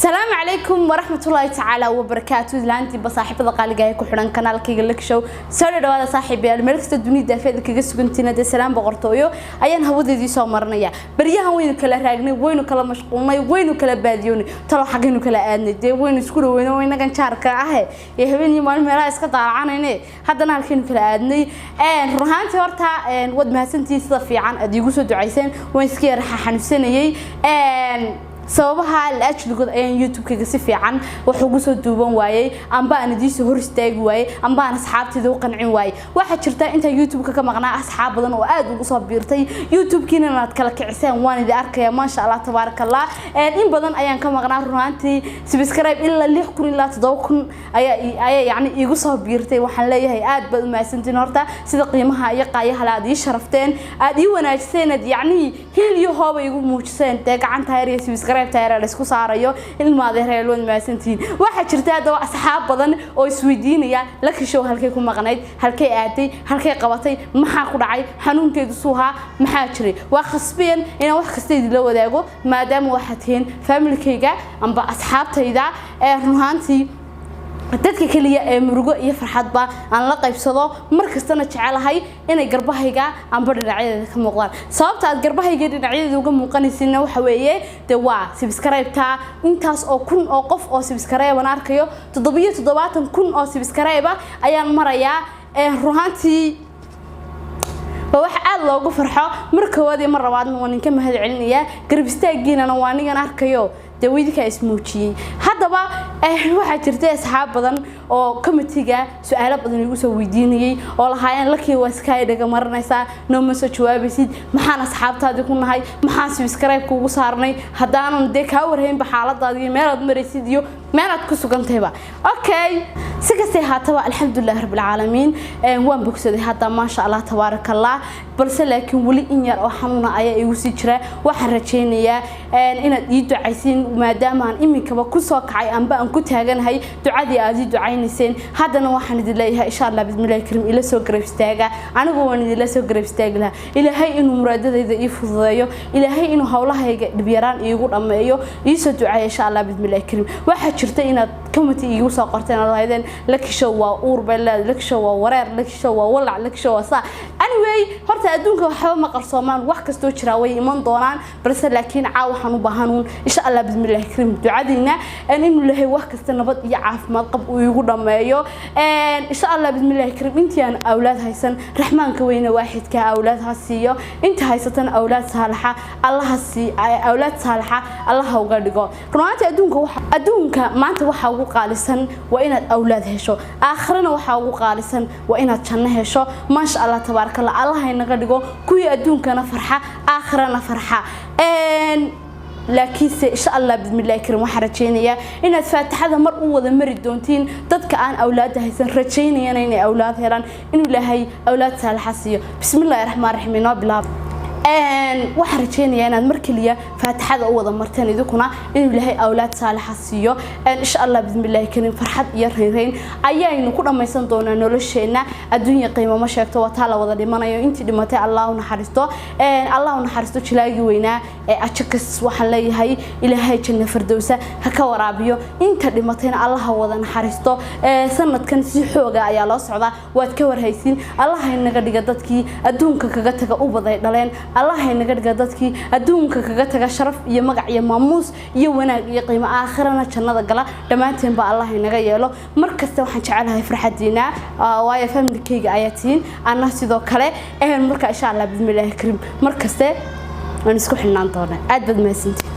Asalaamu calaykum waraxmatullaahi tacaala wabarakaatu. Laantiiba saaxiibada qaaliga ee ku xidhan kanaalkayga Lucky Show, soo dhawaada saaxiibayaal, meel kasta dunida daafeeda kaga sugantiin. Dee salaam boqortooyo ayaan hawadeedii soo marinaya. Baryahan waynu kala raagnay, waynu kala mashquulnay, waynu kala baadiyoonay. Talo xaggaynu kala aadnay? Dee waynu isku dhaweyno, inagan jaarka ahe ee habeenii maalin meelaha iska daalacanayne, haddana halkaynu kala aadnay? Run ahaantii horta waad mahadsantihiin sida fiican aad iigu soo ducayseen. Waan iska yara xanuunsanayay, sababaha laajligood ayaan YouTube-kayga si fiican wax ugu soo duuban waayey, amba aan idiisoo hor istaagi waayey, amba aan asxaabtayda u qancin waayey. Waxaa jirta intaan YouTube-ka ka maqnaa asxaab badan oo aad ugu soo biirtay YouTube-kiina inaad kala kiciseen, waan idin arkaya. Maasha Allah, tabaaraka Allah. In badan ayaan ka maqnaa. Run ahaantii subscribe ilaa 6000 ilaa 7000 ayaa yacni iigu soo biirtay. Waxaan leeyahay aad baad u mahadsantiin horta sida qiimaha iyo qaayaha aad ii sharafteen, aad ii wanaajiseen, aad yacni hiil iyo hooba igu muujiseen. Dee gacanta yar iyo subscribe tayara la isku saarayo, ilmaadeereel, waad mahadsantihiin. Waxaa jirta haddaba asxaab badan oo isweydiinaya: Lucky Show halkay ku maqnayd? Halkay aaday? Halkay qabatay? Maxaa ku dhacay? Xanuunkeedu suuhaa? Maxaa jiray? Waa khasbiyan inaan wax kasta idinla wadaago, maadaama waxaad tihiin familykayga amba asxaabtayda ee run ahaantii dadka keliya ee murugo iyo farxadba aan la qaybsado, mar kastana jecelahay inay garbahayga amba dhinacyadeeda ka muuqdaan. Sababta aad garbahayga dhinacyadeeda uga muuqanaysidna waxa weeye dee waa subscribe-ta. Intaas oo kun oo qof oo subscribe aan arkayo, 77,000 oo subscribe ayaan marayaa. Runaantii waa wax aada loogu farxo. Mar koowaad iyo mar labaadna waa ninka mahad celinayaa, garab istaagiinana waa anigan arkayo. Dee weydinkaa ismuujiyey. Haddaba waxaa jirta asxaab badan oo commentiga su-aalo badan igu soo weydiinayay oo lahaayeen: "Lucky, waa iska dhaga maranaysaa, nooma soo jawaabaysid. Maxaan asxaabtaadii ku nahay? Maxaan subscribe kuugu saarnay haddaanan dee kaa warhaynba xaaladaadi iyo meelaad maraysid iyo meelaad ku sugantayba?" Okay, si kastay haataba, alxamdulilahi rabbilcaalamiin, waan bogsaday hadda, maasha Allah, tabaaraka Allah. Balse laakiin weli in yar oo xanuuna ayaa igu sii jira. Waxaan rajaynayaa inaad ii ducaysiin, maadaama aan iminkaba kusoo kacay amba aan ku taaganahay ducadii aad ii ducaynayseen. Haddana waxaan idin leeyahay, insha Allah bismillahi karim, ila soo garab istaaga. Anigu waan idinla soo garab istaagi lahaa. Ilaahay inuu muraadadayda ii fududeeyo, Ilaahay inuu howlahayga dhibyaraan iigu dhammeeyo, iisoo duceeya, insha Allah bismillahi karim. Waxaa jirta inaad comment iigu soo qorteen oo lahaydeen: "Lucky Show waa uur bay leedahay, Lucky Show waa wareer, Lucky Show waa walac, Lucky Show waa saa." Anyway, horta adduunka waxba ma qarsoomaan, wax kastoo jira way iman doonaan. Balse laakiin caaw waxaan u baahanuun, insha Allah bismillahi karim, ducadiina inuu Ilaahay wax kasta nabad iyo caafimaad qab uu iigu dhammeeyo, insha Allah bismillahi karim. Intii aan awlaad haysan, Raxmaanka weyne waaxidka awlaad ha siiyo. Inta haysatana awlaad saalaxa Allaha sii, awlaad saalaxa Allaha uga dhigo. Runaantii adduunka waxa adduunka maanta waxa ugu qaalisan waa inaad awlaad hesho, aakhirana waxa ugu qaalisan waa inaad janno hesho. Maasha Allah, tabaaraka Allah. Allah inaga dhigo kuwii adduunkana farxa, aakhirana farxa. Laakiinse insha Allah bismillahi karim, waxaan rajaynayaa inaad faatixada mar u wada mari doontiin dadka aan awlaadda haysan, rajaynayana inay awlaad helaan, inuu Ilaahay awlaad saalaxa siiyo. Bismillahi raxmaan raxiim, inoo bilaab. Waxaan rajaynayaa inaad mar keliya faatixada u wada marteen idinkuna, inuu Ilaahay awlaad saalixa siiyo, insha Allah bismillahi karim. Farxad iyo reynreyn ayaynu ku dhammaysan doonaa nolosheenna. Adduunya qiimo ma sheegto, waa taa la wada dhimanayo. Intii dhimatay Allah u naxariisto, Allah u naxariisto jilaagii weynaa ee Ajakas. Waxaan leeyahay Ilaahay janno fardowsa ha ka waraabiyo. Inta dhimatayna Allah ha wada naxariisto. Sanadkan si xooga ayaa loo socdaa, waad ka warhaysiin. Allah inaga dhiga dadkii adduunka kaga taga ubaday dhaleen. Allah inaga dhiga dadkii adduunka kaga taga sharaf iyo magac iyo maamuus iyo wanaag iyo qiimo, aakhirana jannada gala. Dhammaanteen ba Allah inaga yeelo. Mar kasta waxaan jecelahay farxadiina, waayo familykayga ayaa tihiin, anna sidoo kale. Marka insha Allah bismillaahi kariim, mar kaste waan isku xidhnaan doonaa. Aad baad mahadsantihiin.